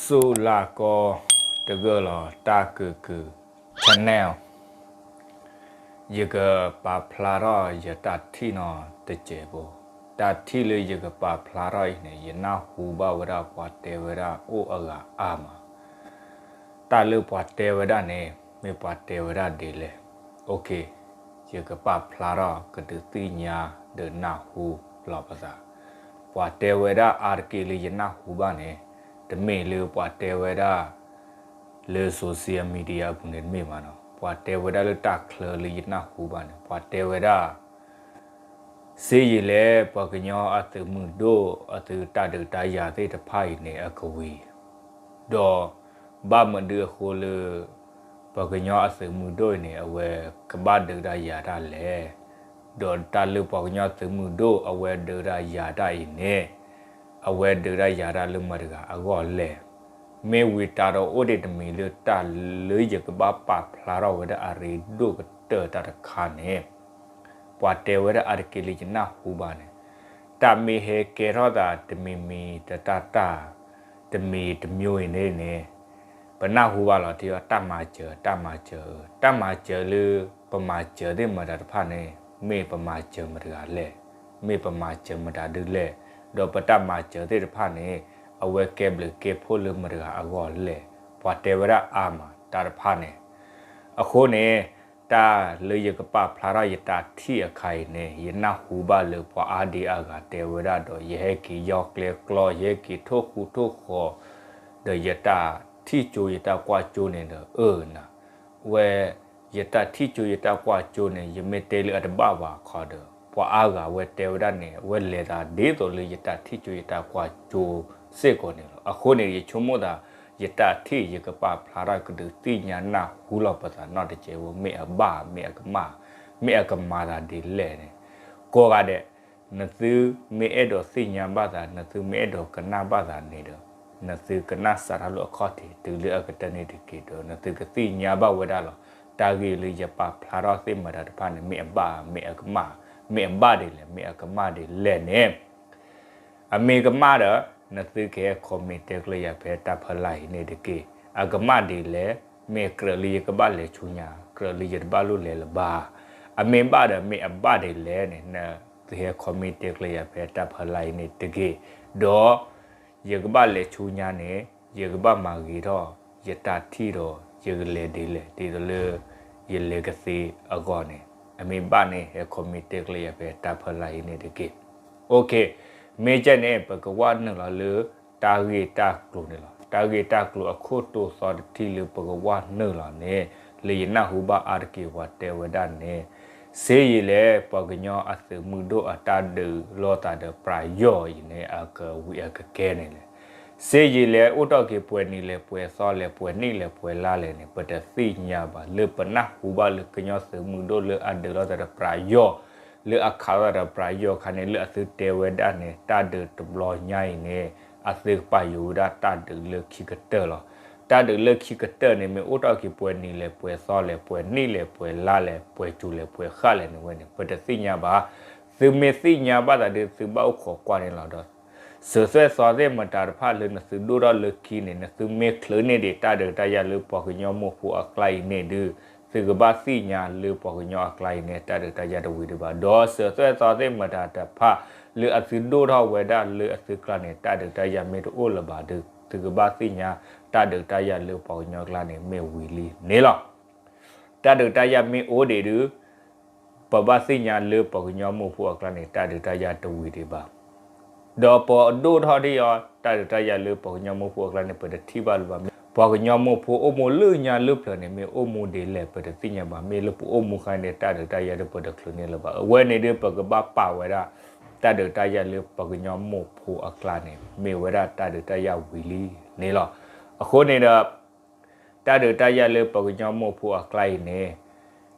ဆူၣ်လၢ်ကီတဂၢၢ်လီၤ တၢ်ကုၢ်ကုၢ် channel ယကပာ်ဖျါထီၣ်ယတၢ်ထံၣ်နီတစဲးဖိ, တၢ်ထံၣ်လၢယကပာ်ဖျါထီၣ်အံၤန့ၣ် ယနၢ်ဟူဘၣ်ဝဲဒၣ်ပှၤတဲဝဲဒၣ်အိၣ်အဂၤအါမး, တၢ်လၢပှၤတဲဝဲဒၣ်န့ၣ် မ့ၢ်ပှၤတဲဝဲဒၣ်ဒ်လဲၣ်. ယကပာ်ဖျါထီၣ်ကဒုးသ့ၣ်ညါဒီးနၢ်ဟူလီၤပသး, ပှၤတဲဝဲဒၣ်အါတက့ၢ်လၢယနၢ်ဟူဘၣ်န့ၣ် တမ့ၢ်လၢပှၤတဲဝဲဒၣ် လၢ social media အပူၤန့ၣ်တမ့ၢ်ဘၣ်နီၤ, ပှၤတဲဝဲဒၣ်လၢတၢ်ချၢလၢယနၢ်ဟူဘၣ်န့ၣ် ပှၤတဲဝဲဒၣ် စ့ယံာ်လဲၣ် ပှၤကညီအသုးမုၢ်ဒိၣ် အသုးတၢ်ဒုးတၢ်ယၤသ့ၣ်တဖၣ်အံၤန့ၣ် အကဝံၤ, ဒီးဘၣ်မနုၤအဃိလၢ ပှၤကညီအသုးမုၢ်ဒိၣ်အံၤန့ၣ် အဝဲကဘၣ်ဒုးတၢ်ယၤတၢ်လဲၣ်, ဒီးတၢ်လၢပှၤကညီသုးမုၢ်ဒိၣ် အဝဲဒုးတၢ်ယၤတၢ်အံၤန့ၣ် အဝဲဒုးတၢ်ယၤတၢ်လၢမတၤတဂၤအဂီၢ်လဲၣ်. မ့ၢ်ဝံၤတၢ်ဒီးအိၣ်ဒံးတမံၤလၢတၢ်လၢယကဘၣ်ပာ်ဖျါထီၣ်ဝဲဒၣ်အရ့ဒိၣ်ကတၢၢ်တၢ်တခါန့ၣ် ပှၤတဲဝဲဒၣ်အါတက့ၢ်လၢယနၢ်ဟူဘၣ်န့ၣ်, တၢ်မ့ၢ်ဟဲကဲထီၣ်သးတမံၤမံၤတၢ်တၢ် တမံၤတမျိုးအံၤန့ၣ်န့ၣ် ပနၢ်ဟူဘၣ်လီၤထံအီၤ တၢ်မၤစၢၤ တၢ်မၤစၢၤဧၢ, တၢ်မၤစၢၤလၢ ပမၤစၢၤသ့ၣ်မတၤတဖၣ်န့ၣ် မ့ၢ်ပမၤစၢၤမတၤတဂၤလဲၣ်, မ့ၢ်ပမၤစၢၤမတၤဒုလဲၣ်, ဒီးပတၢ်မၤစၢၤသ့ၣ်တဖၣ်န့ၣ် အဝဲကဲဘျုးကဲဖှိၣ်လၢမတၤတဂၤအဂီၢ်လဲၣ်, ပှၤတဲဝဲဒၣ်အါမးတၢ်တဖၣ်န့ၣ် အဃိန့ၣ် တၢ်လၢယကပာ်ဖျါထီၣ်ယတၢ်ထံၣ်အခါအံၤန့ၣ် ယနၢ်ဟူဘၣ်လၢပှၤအါဒံအါဂၤတဲဝဲဒၣ်ဒီး ယဟဲက့ၤယီကျဲကျီ ယဟဲက့ၤထိၣ်ဃူထိၣ်ဃီၤ ဒီးယတၢ်ထံၣ်ကၠိယတၢ်ကွၢ်ကၠိန့ၣ်ဒီး အၢနၤ ဝဲ ယတၢ်ထံၣ်ကၠိယတၢ်ကွၢ်ကၠိန့ၣ် ယမ့ၢ်တဲလၢအတဘၣ်ဘၣ်အခါဒီး ပှၤအါဂၤဝဲတဲဝဲဒၣ်န့ၣ် အဝဲလဲၤသးဒ်သိးလၢယတၢ်ထံၣ်ကၠိယတၢ်ကွၢ်ကၠိစ့ၢ်ကီးန့ၣ်လီၤ. အဃိန့ၣ် ယဆိကမိၣ်သး ယတၢ်ထံၣ်ယကပာ်ဖျါထီၣ်ကဒုးသ့ၣ်ညါနၢ်ဟူလီၤပသးနီတစဲးဖိ မ့ၢ်အဘၣ် မ့ၢ်အကမၣ် မ့ၢ်အကမၤသးဒ်လဲၣ်န့ၣ် ကိးဂၤဒဲး နသုမ့ၢ်အဲၣ်ဒိးသ့ၣ်ညါဘၣ်သး နသုမ့ၢ်အဲၣ်ဒိးကနၣ်ဘၣ်သးန့ၣ်ဒီး နသုကနၣ်စးထီၣ်လၢအခီၣ်ထံးတုၤလၢအကတၢၢ်န့ၣ်တက့ၢ်ဒီး နသုကသ့ၣ်ညါဘၣ်ဝဲဒၣ်လီၤ. တၢ်ဂ့ၢ်လၢယပာ်ဖျါထီၣ်သ့ၣ်မတၤတဖၣ်န့ၣ် မ့ၢ်အဘၣ် မ့ၢ်အကမၣ် မ့ၢ်အဘၣ်ဒ်လဲၣ် မ့ၢ်အကမၣ်ဒ်လဲၣ်န့ၣ် အမ့ၢ်ကမၣ်ဒီး နသုကဟဲ comment တဲကျၢၤယၤဖဲတၢ်ဖီလာ်အံၤန့ၣ်တက့ၢ်. အကမၣ်ဒ်လဲၣ် မ့ၢ်ကြၢးလၢယကဘၣ်လဲၤဆူညါ ကြၢးလၢယတဘၣ်လိၣ်လဲၤလၢၤဘၣ်. အမ့ၢ်ဘၣ်ဒီးမ့ၢ်အဘၣ်ဒ်လဲၣ်န့ၣ် နသုဟဲ comment တဲကျၢၤယၤဖဲတၢ်ဖီလာ်အံၤန့ၣ်တက့ၢ်. ဒီး ယကဘၣ်လဲၤဆူညါန့ၣ် ယကဘၣ်မၤဂ့ၤထီၣ် ယတၢ်ထံၣ်ဒီး ယကလဲၤဒ်လဲၣ် ဒ်သိးလၢ ယလဲၤကသ့အဂီၢ်န့ၣ် အမ့ၢ်ဘၣ်န့ၣ် ဟဲ comment တဲကျၢၤယၤဖဲတၢ်ဖီလာ်အံၤန့ၣ်တက့ၢ်. မ့ၢ်ကဲန့ၣ် ပကဝဲနုာ်လီၤလၢ တၢ်ဂ့ၢ်တၢ်ကျိၤန့ၣ်လီၤ. တၢ်ဂ့ၢ်တၢ်ကျိၤအခိၣ်တိာ်သီတထံၣ်လၢပကဝဲနုာ်လီၤန့ၣ် လၢယနၢ်ဟူဘၣ်အါတက့ၢ်ပှၤတဲဝဲဒၣ်န့ၣ် စ့ယံာ်လဲၣ် ပှၤကညီအသုးမုၢ်ဒိၣ်အတၢ်ဒုးလိာ်သးဒီးပြးယီၢ်အံၤန့ၣ် အကဝံၤအကကဲန့ၣ်လဲၣ်. စ့ယံာ်လဲၣ် အိၣ်ထီၣ်က့ၤပှဲၤနံၤလဲၣ် ပှဲၤသီလဲၣ် ပှဲၤနံၣ်လဲၣ် ပှဲၤလါလဲၣ်န့ၣ် ပတသ့ၣ်ညါဘၣ် လၢပနၢ်ဟူဘၣ်လၢကညီသုးမုၢ်ဒိၣ်လၢအဒုးလိာ်သးဒီးပြးယီၢ် လၢအခးလိာ်သးဒီးပြးယီၢ်အခါန့ၣ် လၢအသုတဲဝဲဒၣ်န့ၣ် တၢ်ဒုးတဘျီညါအံၤန့ၣ် အသုကပာ်ယိၤဝဲဒၣ်တၢ်ဒုးလၢခံကတၢၢ်လီၤ. တၢ်ဒုးလၢခံကတၢၢ်န့ၣ် မ့ၢ်အိၣ်ထီၣ်က့ၤပှဲၤနံၤလဲၣ် ပှဲၤသီလဲၣ် ပှဲၤနံၣ်လဲၣ် ပှဲၤလါလဲၣ် ပှဲၤစူၤလဲၣ် ပှဲၤဃၣ်လဲၣ်န့ၣ်ဝဲန့ၣ် ပတသ့ၣ်ညါဘၣ်. သုမ့ၢ်သ့ၣ်ညါဘၣ်သးဒ်သုဘၣ်အိၣ်ခိးကွၢ်န့ၣ်လီၤဒီး စၢၤသွဲၣ်သီသ့ၣ်မတၤတဖၣ်လၢနသုဒိၣ်ထီၣ်လၢခံန့ၣ် နသုမ့ၢ်ချုးန့ၢ်ဒံးတၢ်ဒုးတၢ်ယၤလၢပှၤကညီမိၢ်ဖိအကျါအံၤန့ၣ်ဒုး သုကဘၣ်သ့ၣ်ညါလၢပှၤကညီအကျါအံၤန့ၣ် တၢ်ဒုးတၢ်ယၤတဝံၤဒံးဘၣ်. ဒီးစၢၤသွဲၣ်သီသ့ၣ်မတၤတဖၣ်လၢအသုဒိၣ်ထီၣ်ဝဲဒၣ်လၢအသုကျါန့ၣ် တၢ်ဒုးတၢ်ယၤမ့ၢ်တအိၣ်လၢၤဘၣ်ဒုး သုကဘၣ်သ့ၣ်ညါတၢ်ဒုးတၢ်ယၤလၢပှၤကညီအကျါန့ၣ် မ့ၢ်ဝံၤလံန့ၣ်လီၤ. တၢ်ဒုးတၢ်ယၤမ့ၢ်အိၣ်ဒံးဒုး ပဘၣ်သ့ၣ်ညါလၢပှၤကညီမိၢ်ဖိအကျါန့ၣ် တၢ်ဒုးတၢ်ယၤတဝံၤဒံးဘၣ်. ဒီးပဒိၣ်ထီၣ်ဒံးအီၤ တၢ်ဒုးတၢ်ယၤလၢပှၤကညီမိၢ်ဖိအကျါန့ၣ် ပတထံၣ်ဘၣ်လၢၤဘၣ်. ပှၤကညီမိၢ်ဖိအိၣ်မူလၢညါလၢပျၢၤန့ၣ် မ့ၢ်အိၣ်မူဒ်လဲၣ် ပတသ့ၣ်ညါဘၣ်. မ့ၢ်လၢပအိၣ်မူခါန့ၣ် တၢ်ဒုးတၢ်ယၤဒီးပတချုးန့ၢ်လၢၤဘၣ်. အဝဲန့ၣ်ဒုး ပကဘၣ်ပာ်ဝဲဒၣ် တၢ်ဒုးတၢ်ယၤလၢပှၤကညီမိၢ်ဖိအကျါန့ၣ် မ့ၢ်ဝဲဒၣ်တၢ်ဒုးတၢ်ယၤဝံၤလံန့ၣ်လီၤ. အဃိန့ၣ်ဒီး တၢ်ဒုးတၢ်ယၤလၢပှၤကညီမိၢ်ဖိအကျါအံၤန့ၣ်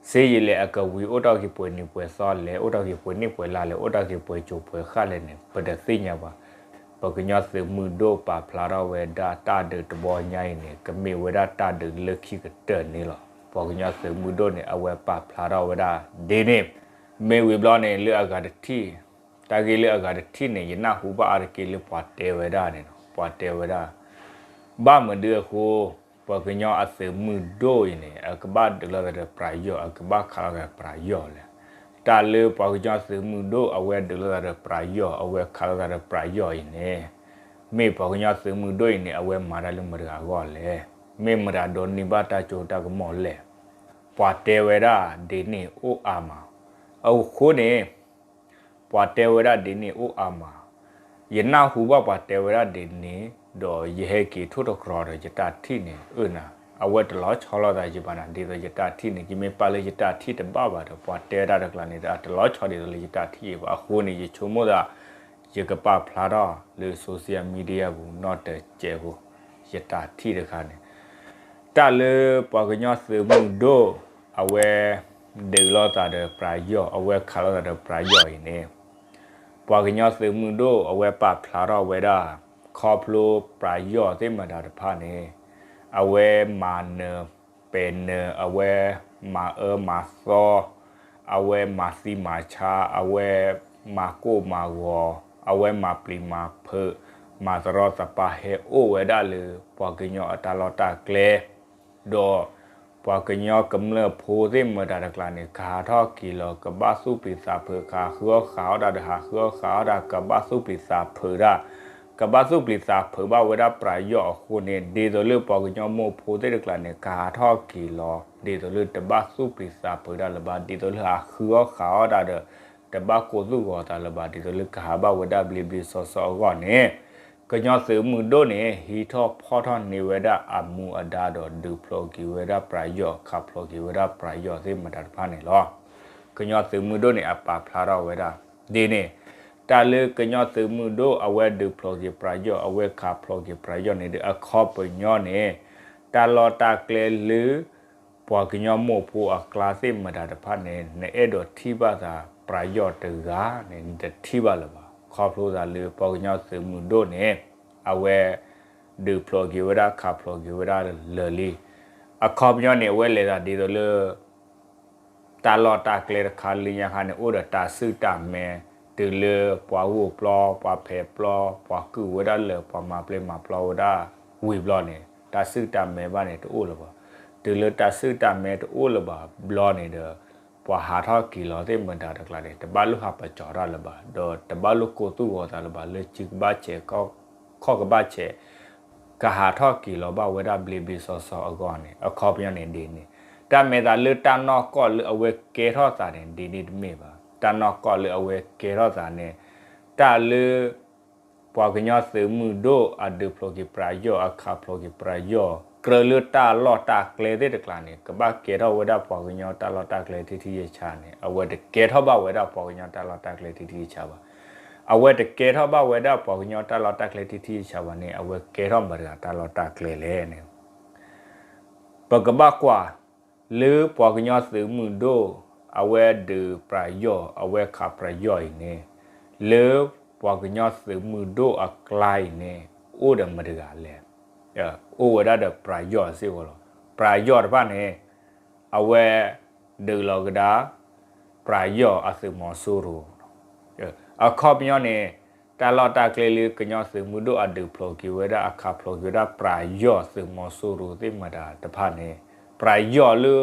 စ့ယံာ်လဲၣ်အကဝံၤ အိၣ်ထီၣ်က့ၤပှဲၤနံၤပှဲၤသီလဲၣ် အိၣ်ထီၣ်က့ၤပှဲၤနံၣ်ပှဲၤလါလဲၣ် အိၣ်ထီၣ်က့ၤပှဲၤစူၤပှဲၤဃၣ်လဲၣ်န့ၣ် ပတသ့ၣ်ညါဘၣ်. ပှၤကညီသုးမုၢ်ဒိၣ်ပာ်ဖျါထီၣ်ဝဲဒၣ်တၢ်ဒုးတဘျီညါအံၤန့ၣ် ကမ့ၢ်ဝဲဒၣ်တၢ်ဒုးလၢခံကတၢၢ်န့ၣ်လီၤ. ပှၤကညီသုးမုၢ်ဒိၣ်န့ၣ် အဝဲပာ်ဖျါထီၣ်ဝဲဒၣ်ဒ်န့ၣ် မ့ၢ်ဝံၤဘျီန့ၣ် လၢအဂၤတထံၣ် တၢ်ဂ့ၢ်လၢအဂၤတထံၣ်န့ၣ် ယနၢ်ဟူဘၣ်အါတက့ၢ်လၢပှၤတဲဝဲဒၣ်န့ၣ်လီၤ. ပှၤတဲဝဲဒၣ် ဘၣ်မနုၤအဃိ ပှၤကညီအသုးမုၢ်ဒိၣ်အံၤန့ၣ် အကဘၣ်ဒုးလိာ်သးဒီးပယီၤ အကဘၣ်ခးလိာ်သးဒီးပယီၤလဲၣ်. တၢ်လၢပှၤကညီသုးမုၢ်ဒိၣ်အဝဲဒုးလိာ်သးဒီးပယီၤ အဝဲခးလိာ်သးဒီးပယီၤအံၤန့ၣ် မ့ၢ်ပှၤကညီသုးမုၢ်ဒိၣ်အံၤန့ၣ် အဝဲမၤတၢ်လၢမတၤတဂၤအဂီၢ်လဲၣ်. မ့ၢ်မတၤဒိးန့ၢ်ဘၣ်တၢ်စိတၢ်ကမီၤလဲၣ်. ပှၤတဲဝဲဒၣ်ဒ်န့ၣ်အိၣ်အါမး. အဃိန့ၣ် ပှၤတဲဝဲဒၣ်ဒ်န့ၣ်အိၣ်အါမး. ယနၢ်ဟူဘၣ်ပှၤတဲဝဲဒၣ်ဒ်န့ၣ် ဒီးယဟဲက့ၤထိၣ်သတြီၤဒီးယတၢ်ထံၣ်န့ၣ် အၢနၤ, အဝဲတလီၤဆီလိာ်သးယဘၣ်နၤ, ဒ်သိးယတၢ်ထံၣ်န့ၣ် ကမ့ၢ်ပာ်လၢယတၢ်ထံၣ်တဘၣ်ဘၣ်ဒီး ပှၤတဲဝဲဒၣ်တကျါန့ၣ် အတလီၤဆီဒ်သိးလၢယတၢ်ထံၣ်ဘၣ်. အဃိန့ၣ် ယဆိကမိၣ်သး ယကပာ်ဖျါထီၣ်လၢ social media ပူၤ နီၢ်တစဲးဖိ ယတၢ်ထံၣ်တခါန့ၣ် တၢ်လၢပှၤကညီသုးမုၢ်ဒိၣ် အဝဲဒုးလိာ်သးဒီးပယီၤ အဝဲခးလိာ်သးဒီးပယီၤအံၤန့ၣ် ပှၤကညီသုးမုၢ်ဒိၣ် အဝဲပာ်ဖျါထီၣ်ဝဲဒၣ် ခီဖျိပယီၤသ့ၣ်မတၤတဖၣ်န့ၣ် အဝဲမၤနၢၤပဲာ်နၢၤ အဝဲမၤအၢမၤသီ အဝဲမၤသံမၤဆါ အဝဲမၤကိၢ်မၤဂီၤ အဝဲမၤပျံၤမၤဖုး မၤသရီသပၢၤ ဟဲအိၣ်ဝဲဒၣ်လၢပှၤကညီအတၢ်လီၢ်တၢ်ကျဲ ဒီးပှၤကညီကမျၢၢ်ဖိသ့ၣ်မတၤတကျါန့ၣ် ကဟးထီၣ်က့ၤလီၤ ကဘၣ်သူၣ်ပျံၤသးဖုး ကဟးဃုအီၣ်ဃးအီၣ်တၢ်ဒီး ဟးဃုအီၣ်ဃးအီၣ်တၢ် ကဘၣ်သူၣ်ပျံၤသးဖုးတၢ် ကဘၣ်သူၣ်ပျံၤသးဖုးဘၣ်ဝဲဒၣ်ပယီၤအဃိန့ၣ် ဒ်သိးလၢပှၤကညီမိၢ်ဖိသ့ၣ်တကျါန့ၣ် ကဟးထီၣ်က့ၤလီၤ ဒ်သိးလၢတဘၣ်သူၣ်ပျံၤသးဖုးတၢ်လၢၤဘၣ် ဒ်သိးလၢဟးဃုအီၣ်ဃးအီၣ်တၢ်ဒီး တဘၣ်ကိးသူၣ်ဂီၤသးလၢၤဘၣ် ဒ်သိးလၢကဟးဘၣ်ဝဲဒၣ်ဘျ့ဘျ့ဆှီဆှီအဂီၢ်န့ၣ် ကညီသုးမုၢ်ဒိၣ်န့ၣ် ဟံးထီၣ်ဖီၣ်ထီၣ်န့ၢ်ဝဲဒၣ်အမူအဒါဒီး ဒုးဖျိးက့ၤဝဲဒၣ်ပယီၤ ခးဖျိးက့ၤဝဲဒၣ်ပယီၤသ့ၣ်မတၤတဖၣ်န့ၣ်လီၤ. ကညီသုးမုၢ်ဒိၣ်န့ၣ် အပာ်ဖျါထီၣ်ဝဲဒၣ် ဒ်န့ၣ် တၢ်လၢကညီသုးမုၢ်ဒိၣ် အဝဲဒုးဖျိးက့ၤပယီၤ အဝဲခးဖျိးက့ၤပယီၤန့ၣ်ဒီး အခီပညီန့ၣ် တၢ်လီၢ်တၢ်ကျဲလၢ ပှၤကညီမိၢ်ဖိအကျါသ့ၣ်မတၤတဖၣ်န့ၣ် နအဲၣ်ဒိးထံၣ်ဘၣ်သးပယီၤတဂၤန့ၣ် နတထံၣ်ဘၣ်လၢၤဘၣ်. ခီဖျိသးလၢပှၤကညီသုးမုၢ်ဒိၣ်န့ၣ် အဝဲဒုးဖျိးက့ၤဝဲဒၣ် ခးဖျိးက့ၤဝဲဒၣ်လၢာ်လံ. အခီပညီန့ၣ် အဝဲလဲၤသးဒ်သိးလၢ တၢ်လီၢ်တၢ်ကျဲတခါလၢညါခါန့ၣ် အိၣ်ဒီးတၢ်စုၣ်တၢ်မဲ တုၤလၢပှၤဂိၢ်ပျီ ပှၤဖဲးပျီ ပှၤကုၢ်ဝဲဒၣ်လၢာ် ပှၤမၤပျဲမၤပျီဝဲဒၣ်ဝံၤဘျီန့ၣ် တၢ်စုၣ်တၢ်မဲဘၣ်န့ၣ်တအိၣ်လၢၤဘၣ်. တုၤလၢတၢ်စုၣ်တၢ်မဲတအိၣ်လၢၤဘၣ်ဘျီန့ၣ်ဒီး ပှၤဟးထီၣ်က့ၤလီၤသ့ၣ်မတၤတကျါန့ၣ် တဘၣ်လိၣ်ဟးပစီၤတၢ်လၢၤဘၣ် ဒီးတဘၣ်လိၣ်ကိးသူၣ်ဂီၤသးလၢၤဘၣ် လၢစုကဘၣ်ဆဲး ခီၣ်ကဘၣ်ဆဲး ကဟးထီၣ်က့ၤလီၤဘၣ်ဝဲဒၣ်ဘျ့ဘျ့ဆှီဆှီအဂီၢ်န့ၣ် အခီပညီန့ၣ်ဒ်န့ၣ် တၢ်မဲာ်သးလၢတၢ်နီၢ်ကီၢ်လၢအဝဲကဲထီၣ်သးန့ၣ် ဒ်န့ၣ်တမ့ၢ်ဘၣ်. တၢ်နီၢ်ကီၢ်လၢအဝဲကဲထီၣ်သးန့ၣ် တၢ်လၢ ပှၤကညီသုးမုၢ်ဒိၣ်အဒုးဖျိးက့ၤပယီၤ အခးဖျိးက့ၤပယီၤ ကြၢးလၢတၢ်လီၢ်တၢ်ကျဲသ့ၣ်တကျါန့ၣ် ကဘၣ်ကဲထီၣ်ဝဲဒၣ်ပှၤကညီတၢ်လီၢ်တၢ်ကျဲထံထံဆးဆးန့ၣ် အဝဲတကဲထီၣ်ဘၣ်ဝဲဒၣ်ပှၤကညီတၢ်လီၢ်တၢ်ကျဲထံထံဆးဆးဘၣ်. အဝဲတကဲထီၣ်ဘၣ်ဝဲဒၣ်ပှၤကညီတၢ်လီၢ်တၢ်ကျဲထံထံဆးဆးဘၣ်န့ၣ် အဝဲကဲထီၣ်မတၤတဂၤတၢ်လီၢ်တၢ်ကျဲလဲၣ်န့ၣ် ပကဘၣ်ကွၢ် လၢပှၤကညီသုးမုၢ်ဒိၣ် အဝဲဒုးပယီၤ အဝဲခးပယီၤအံၤန့ၣ် လၢပှၤကညီသုးမုၢ်ဒိၣ်အကျါအံၤန့ၣ် အိၣ်ဒီးမတၤတဂၤလဲၣ်. အိၣ်ဝဲဒၣ်ဒီးပယီၤစ့ၢ်ကီးလီၤ. ပယီၤတဖၣ်န့ၣ် အဝဲဒုးလီၤကဒါ ပယီၤအသုးမီၤစိရိၤ အခီပညီန့ၣ် တၢ်လီၢ်တၢ်ကျဲလၢကညီသုးမုၢ်ဒိၣ်အဒုးဖျိးက့ၤဝဲဒၣ် အခးဖျိးက့ၤဝဲဒၣ်ပယီၤသုးမီၤစိရိၤသ့ၣ်မတၤတဖၣ်န့ၣ် ပယီၤလၢ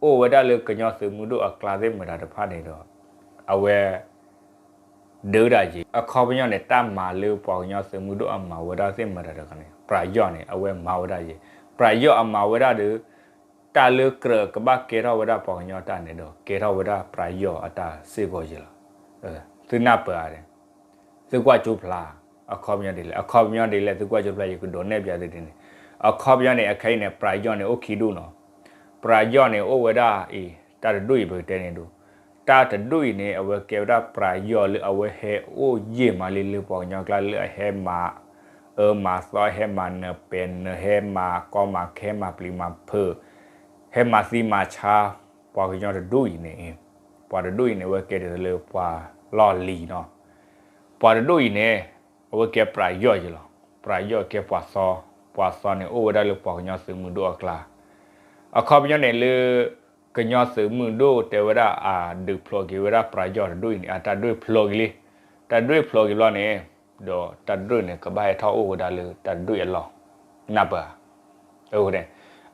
အိၣ်ဝဲဒၣ်လၢကညီသုးမုၢ်ဒိၣ်အကျါသ့ၣ်မတၤတဖၣ်န့ၣ်ဒီး အဝဲ ဒုးတၢ်ယံၤ အခီပညီန့ၣ် တၢ်မၤလၢပှၤကညီသုးမုၢ်ဒိၣ်အမၤဝဲဒၣ်သ့ၣ်မတၤတဂၤန့ၣ် ပယီၤန့ၣ် အဝဲမၤဝဲဒၣ်ယံၤ ပယီၤအမၤဝဲဒၣ်ဒီး တၢ်လၢကြၢးကဘၣ်ကဲထီၣ်ဝဲဒၣ်ပှၤကညီတၢ်န့ၣ်ဒီး ကဲထီၣ်ဝဲဒၣ်ပယီၤအတၢ်စ့ၢ်ကီးယံၤလီၤ. သုနၢ်ပၢၢ်ဧါန့ၣ် သုကွၢ်ကၠိဖျါ အခီပညီဒ်လဲၣ် အခီပညီဒ်လဲၣ် သုကွၢ်ကၠိဖျါ ယကဒုးနဲၣ်ပျးသုဒ်န့ၣ် အခီပညီန့ၣ် အခဲအံၤန့ၣ် ပယီၤန့ၣ် အိၣ်ခံဒူၣ်နီၤ ပယီၤန့ၣ် အိၣ်ဝဲဒၣ်အံၤ တၢ်တဒူၣ်အံၤ ပကတဲန့ၣ်ဒူၣ် တၢ်တဒူၣ်အံၤန့ၣ် အဝဲကဲဝဲဒၣ်ပယီၤလၢအဝဲဟဲအိၣ်ယံာ်မးလံလၢပှၤကညီကျါလၢအဟဲမၤအၢမၤသီ ဟဲမၤနၢၤပဲာ်နၢၤ ဟဲမၤကီမၤခဲ မၤပျံၤမၤဖုး ဟဲမၤသံမၤဆါ ပှၤကညီတဒူၣ်အံၤန့ၣ် ပှၤတဒူၣ်အံၤန့ၣ် အဝဲကဲဒ်သိးလၢပှၤလီၢ်လံၤနီၤ ပှၤတဒူၣ်အံၤန့ၣ် အဝဲကဲပယီၤယံၤလီၤ. ပယီၤကဲပှၤသီ ပှၤသီန့ၣ် အိၣ်ဝဲဒၣ်လၢပှၤကညီသုးမုၢ်ဒိၣ်အကျါ အခီပညီန့ၣ်လၢ ကညီသုးမုၢ်ဒိၣ်တဲဝဲဒၣ်အဒုးဖျိးက့ၤဝဲဒၣ်ပယီၤတဒူၣ်အံၤန့ၣ် အတၢ်ဒွဲၣ်ဖျိးက့ၤလံ တၢ်ဒွဲၣ်ဖျိးက့ၤဘျီန့ၣ် ဒီးတၢ်တဒူၣ်န့ၣ် ကဘၣ်ဟဲထီၣ်အိၣ်ဝဲဒၣ်လၢတၢ်တဒူၣ်အလီၢ် နၢ်ပၢၢ်ဧါ.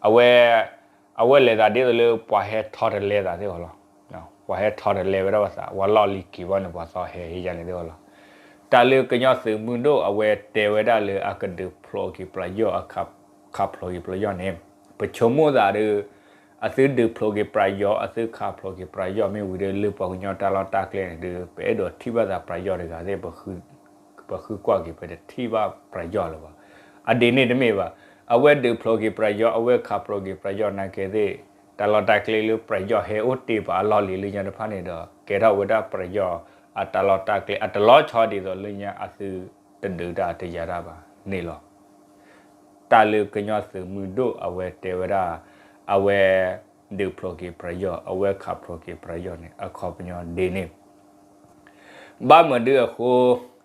အဝဲ အဝဲလဲၤသးဒ်သိးလၢပှၤဟဲထီတလဲသးသ့ၣ်အီၤလီၤ. ပှၤဟဲထီတလဲဝဲဒၣ်ပှၤသး ပှၤလီၢ်လံၤက့ၤဘၣ်န့ၣ် ပှၤသီဟဲဟ့ယါန့ၣ်သ့ၣ်အီၤလီၤ. တၢ်လၢကညီသုးမုၢ်ဒိၣ်အဝဲတဲဝဲဒၣ်လၢအကဒုးဖျိးက့ၤပယီၤ အခးဖျိးက့ၤပယီၤန့ၣ် ပဆိကမိၣ်သးဒီး အသုဒုးဖျိးက့ၤပယီၤ အသုခးဖျိးက့ၤပယီၤမ့ၢ်ဝံၤဒီး လၢပှၤကညီတၢ်လီၢ်တၢ်ကျဲန့ၣ်ဒီး ပအဲၣ်ဒိးထံၣ်ဘၣ်သးပယီၤတဂၤသ့ၣ် ပဃုကွၢ်က့ၤ ပတထံၣ်ဘၣ်ပယီၤလၢၤဘၣ်. အဒ်န့ၣ်တမ့ၢ်ဘၣ်. အဝဲဒုးဖျိးက့ၤပယီၤ အဝဲခးဖျိးက့ၤပယီၤနာ်က့သ့ၣ် တၢ်လီၢ်တၢ်ကျဲလၢပယီၤဟဲအိၣ်တ့ၢ်ပာ်အလီၢ်လံၤလၢညါတဖၣ်န့ၣ်ဒီး ကဲထီၣ်ဝဲဒၣ်ပယီၤ အတၢ်လီၢ်တၢ်ကျဲ အတလီၤဆီဒ်သိးလၢညါအသုတဒုးတၢ်တယၤတၢ်ဘၣ်န့ၣ်လီၤ. တၢ်လၢကညီသုးမုၢ်ဒိၣ်အဝဲတဲဝဲဒၣ် အဝဲ ဒုးဖျိးက့ၤပယီၤ အဝဲခးဖျိးက့ၤပယီၤန့ၣ် အခီပညီဒ်န့ၣ် ဘၣ်မနုၤအဃိ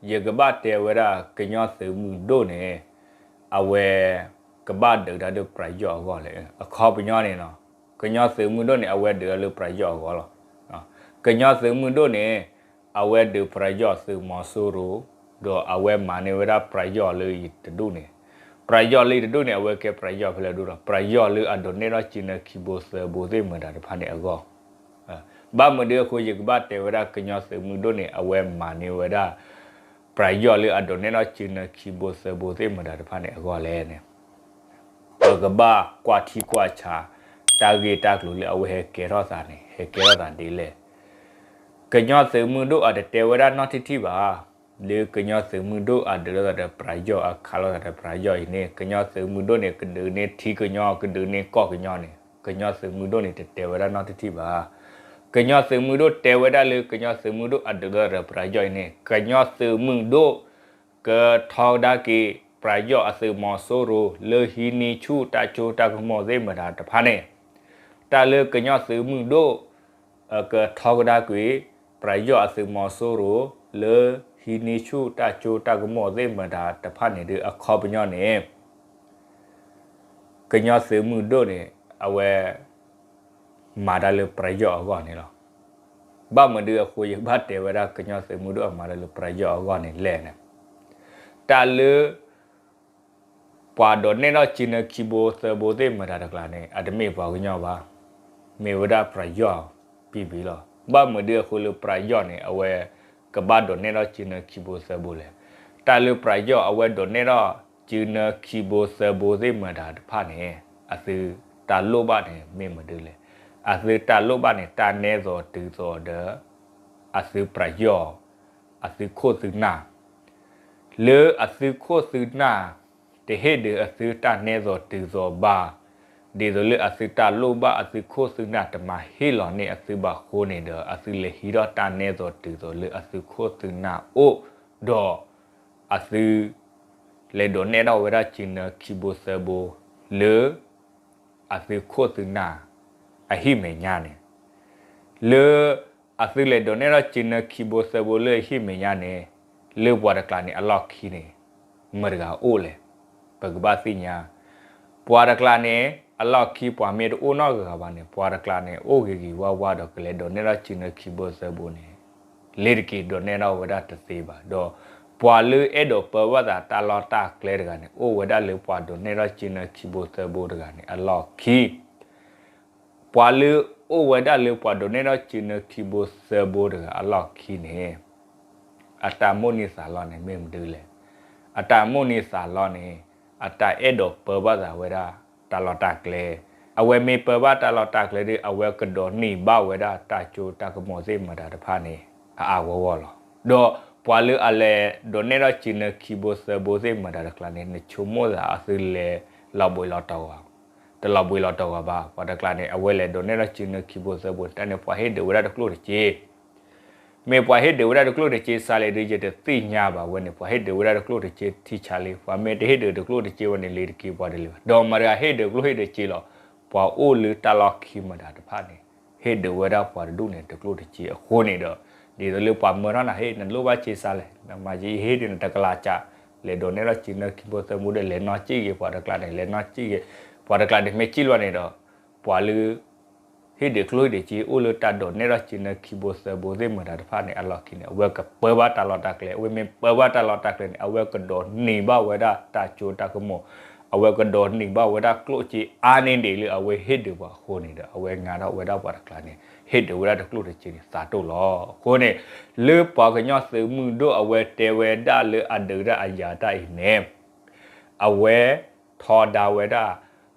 ယကဘၣ်တဲဝဲဒၣ်ကညီသုးမုၢ်ဒိၣ်န့ၣ် အဝဲ ကဘၣ်ဒုးတၢ်လၢပယီၤအဂီၢ်လဲၣ်. အခီပညီန့ၣ်လီၤ. ကညီသုးမုၢ်ဒိၣ်န့ၣ် အဝဲဒုးတၢ်လၢပယီၤအဂီၢ်လီၤ. ကညီသုးမုၢ်ဒိၣ်န့ၣ် အဝဲဒုးပယီၤသုးမီၤစိရိၤ ဒီးအဝဲမၤန့ၢ်ဝဲဒၣ်ပယီၤလၢယတဒူၣ်န့ၣ် ပယီၤလၢယတဒူၣ်န့ၣ် အဝဲကဲပယီၤဖဲလဲၣ်ဒူၣ်ဒီး ပယီၤလၢအဒိးန့ၢ်ထီၣ်စုနၢခံဘိသၢဘိသ့ၣ်မတၤတဖၣ်န့ၣ်အဂီၢ် ဘၣ်မနုၤအဃိ ယကဘၣ်တဲဝဲဒၣ်ကညီသုးမုၢ်ဒိၣ်န့ၣ် အဝဲမၤန့ၢ်ဝဲဒၣ် ပယီၤလၢအဒိးန့ၢ်ထီၣ်စုနၢခံဘိသၢဘိသ့ၣ်မတၤတဖၣ်န့ၣ်အဂီၢ်လဲၣ်န့ၣ် ပကဘၣ်ကွၢ်ထံကွၢ်ဆး တၢ်ဂ့ၢ်တၢ်ကျိၤလၢအဝဲဟဲကဲထီၣ်သးန့ၣ် ဟဲကဲထီၣ်သးဒ်လဲၣ်. ကညီသုးမုၢ်ဒိၣ်အတတဲဝဲဒၣ်နီတထံၣ်ထံၣ်ဘၣ် လၢကညီသုးမုၢ်ဒိၣ်အဒုးလိာ်သးဒီးပယီၤ အခးလိာ်သးဒီးပယီၤအံၤန့ၣ် ကညီသုးမုၢ်ဒိၣ်န့ၣ် ကဒုးန့ၢ်ထံကညီ ကဒုးန့ၢ်ကီၢ်ကညီန့ၣ် ကညီသုးမုၢ်ဒိၣ်န့ၣ် တတဲဝဲဒၣ်နီတထံၣ်ဘၣ်. ကညီသုးမုၢ်ဒိၣ်တဲဝဲဒၣ်လၢ ကညီသုးမုၢ်ဒိၣ်အဒုးလိာ်သးဒီးပယီၤအံၤန့ၣ် ကညီသုးမုၢ်ဒိၣ် ကထီကဒါက့ၤပယီၤအသုးမီၤစိရိၤ လၢဟံးန့ၢ်ဆူၣ်တၢ်စိတၢ်ကမီၤသ့ၣ်မတၤတဖၣ်န့ၣ် တၢ်လၢကညီသုးမုၢ်ဒိၣ် ကထီကဒါက့ၤ ပယီၤအသုးမီၤစိရိၤ လၢဟံးန့ၢ်ဆူၣ်တၢ်စိတၢ်ကမီၤသ့ၣ်မတၤတဖၣ်န့ၣ်ဒီး အခီပညီန့ၣ် ကညီသုးမုၢ်ဒိၣ်န့ၣ် အဝဲ မၤတၢ်လၢပယီၤအဂီၢ်န့ၣ်လီၤ. ဘၣ်မနုၤအဃိ ယကဘၣ်တဲဝဲဒၣ်ကညီသုးမုၢ်ဒိၣ်အမၤတၢ်လၢပယီၤအဂီၢ်န့ၣ်လဲၣ်န့ၣ် တၢ်လၢ ပှၤဒိးန့ၢ်ထီၣ်စုနၢခံဘိသၢဘိသ့ၣ်မတၤတကျါန့ၣ် အတမ့ၢ်ပှၤကညီဘၣ်, မ့ၢ်ဝဲဒၣ်ပယီၤ ပံပံၤလီၤ. ဘၣ်မနုၤအဃိလၢပယီၤန့ၣ် အဝဲ ကဘၣ်ဒိးန့ၢ်ထီၣ်စုနၢခံဘိသၢဘိလဲၣ်. တၢ်လၢပယီၤအဝဲဒိးန့ၢ်ထီၣ်စုနၢခံဘိသၢဘိသ့ၣ်မတၤတဖၣ်န့ၣ် အသုတၢ်လိၣ်ဘၣ်န့ၣ်မ့ၢ်မနုၤလဲၣ်. အသုတၢ်လိၣ်ဘၣ်န့ၣ် တၢ်နဲသိးတုၤသိးဒီး အသုပယီၤ အသုခိၣ်သုနၢ် လၢအသုခိၣ်သုနၢ် တဟ့ၣ်ဒုးအသုတၢ်နဲသိးတုၤသိးဘၣ်, ဒ်သိးလၢအသုတၢ်လိၣ်ဘၣ်အသုခိၣ်သုနၢ်တမၤဟ့ၣ်လီၤန့ၢ်အသုဘၣ်အဃိန့ၣ်ဒီး အသုလဲၤဟံးထီၣ်တၢ်နဲသိးတုၤသိးလၢအသုခိၣ်သုနၢ်အိၣ်ဒီး အသု လဲၤဒိးနဲၣ်ထီၣ်ဝဲဒၣ်စုနၢခံဘိသၢဘိ လၢ အသုခိၣ်သုနၢ် အဟံၣ်မဲာ်ညါန့ၣ် လၢ အသုလဲၤဒိးနဲၣ်ထီၣ်စုနၢခံဘိသၢဘိလၢအဟံၣ်မဲာ်ညါန့ၣ် လၢပှၤတကျါန့ၣ်အလီၢ်ခံန့ၣ် မတၤတဂၤအိၣ်လဲၣ်. ပကဘၣ်သ့ၣ်ညါ ပှၤတကျါန့ၣ် အလီၢ်ခံပှၤမ့ၢ်တအိၣ်နီတဂၤဘၣ်န့ၣ် ပှၤတကျါန့ၣ် အိၣ်ဂ့ၤဂ့ၤဝါဝါဒီးကလဲၤဒိးနဲၣ်ထီၣ်စုနၢခံဘိသၢဘိန့ၣ် လ့ၤတက့ၤဒိးနဲၣ်ထီၣ်ဝဲဒၣ်တသ့ဘၣ်ဒီး ပှၤလၢအဲၣ်ဒိးပၢဘၣ်သးတၢ်လီၢ်တၢ်ကျဲတဂၤန့ၣ် အိၣ်ဝဲဒၣ်လၢပှၤဒိးနဲၣ်ထီၣ်စုနၢခံဘိသၢဘိတဂၤန့ၣ် အလီၢ်ခံ ပှၤလၢအိၣ်ဝဲဒၣ်လၢပှၤဒိးနဲၣ်ထီၣ်စုနၢခံဘိသၢဘိတဂၤအလီၢ်ခံန့ၣ် အတၢ်မိၣ်န့ၢ်သးလီန့ၣ်မ့ၢ်မနုၤလဲၣ်. အတၢ်မိၣ်န့ၢ်သးလီန့ၣ် အတၢ်အဲၣ်ဒိးပၢဘၣ်သးဝဲဒၣ်တၢ်လီၢ်တၢ်ကျဲ, အဝဲမ့ၢ်ပၢဘၣ်တၢ်လီၢ်တၢ်ကျဲဒီး အဝဲကဒိးန့ၢ်ဘၣ်ဝဲဒၣ်တၢ်စိတၢ်ကမီၤသ့ၣ်မတၤတဖၣ်န့ၣ် အါအါဂီၢ်ဂီၢ်လီၤ. ဒီးပှၤလၢအလဲၤဒိးနဲၣ်ထီၣ်စုနၢခံဘိသၢဘိသ့ၣ်မတၤတကျါန့ၣ် နဆိကမိၣ်သးအသုလဲၤလီၤဘှံးလီၤတီၤဂီၤ တလီၤဘှံးလီၤတီၤဂီၤဘၣ်. ပှၤတကျါန့ၣ် အဝဲလဲၤဒိးနဲၣ်ထီၣ်စုနၢခံဘိသၢဘိန့ၣ် တၢ်န့ၣ်ပှၤဟ့ၣ်ဒုးဝဲဒၣ်တကျိၣ်တစ့ မ့ၢ်ပှၤဟ့ၣ်ဒုးဝဲဒၣ်တကျိၣ်တစ့စးလဲၣ်ဒီး ယတသ့ၣ်ညါဘၣ်ဝဲန့ၣ် ပှၤဟ့ၣ်ဒုးဝဲဒၣ်တကျိၣ်တစ့ထံဆးလံ. ပှၤမ့ၢ်တဟ့ၣ်ဒုးတကျိၣ်တစ့ဝဲန့ၣ် လ့ၤတက့ၤပှၤတလၢၤဘၣ်. ဒီးမတၤတဂၤဟ့ၣ်ဒုးကျိၣ်ဟ့ၣ်ဒုးစ့လီၤ. ပှၤအိၣ်လၢတၢ်လီၢ်ခံမတၤတဖၣ်န့ၣ် ဟ့ၣ်ဒုးဝဲဒၣ်ပှၤတဒူၣ်န့ၣ်တကျိၣ်တစ့အဃိန့ၣ်ဒီး ဒ်သိးလၢပှၤမၢထီၣ်နၤ ဟ့ၣ်နလိၣ်ဘၣ်စ့စးလဲၣ်, နမၤယဟ့ၣ်ဒုးနတကလးကး လဲၤဒိးနဲၣ်ထီၣ်စုနၢခံဘိသၢဘိဒီး လဲၤနီၢ်စံၣ်ဂ့ၤပှၤတကျါန့ၣ် လဲၤနီၢ်စံၣ်ဂ့ၤ ပှၤတကျါန့ၣ်မ့ၢ်စံၣ်လီၤန့ၣ်ဒီး ပှၤလၢ ဟ့ၣ်ဒုးကျိၣ်ဟ့ၣ်ဒုးစ့အိၣ်လၢတၢ်ဒိးနဲၣ်ထီၣ်စုနၢခံဘိသၢဘိသ့ၣ်မတၤတဖၣ်န့ၣ် အလီၢ်ခံန့ၣ် အဝဲကပၢဘၣ်တၢ်လီၢ်တၢ်ကျဲ, အဝဲမ့ၢ်ပၢဘၣ်တၢ်လီၢ်တၢ်ကျဲန့ၣ် အဝဲကဒိးန့ၢ်ဘၣ်ဝဲဒၣ်တၢ်စိတၢ်ကမီၤ အဝဲကဒိးန့ၢ်ဘၣ်ဝဲဒၣ်ကျိၣ်စ့အါန့ၢ်ဒံးလၢအဝဲဟ့ၣ်ဒုးပှၤအဃိန့ၣ်ဒီး အဝဲငါထီၣ်ဝဲဒၣ်ပှၤတကျါန့ၣ် ဟ့ၣ်ဒုးဝဲဒၣ်တကျိၣ်တစ့န့ၣ် သးတိၢ်လီၤ. အဃိန့ၣ် လၢပှၤကညီသုးမုၢ်ဒိၣ်အဝဲတဲဝဲဒၣ်လၢအဒုးတၢ်အယၤတၢ်အံၤန့ၣ် အဝဲထီဒါဝဲဒၣ်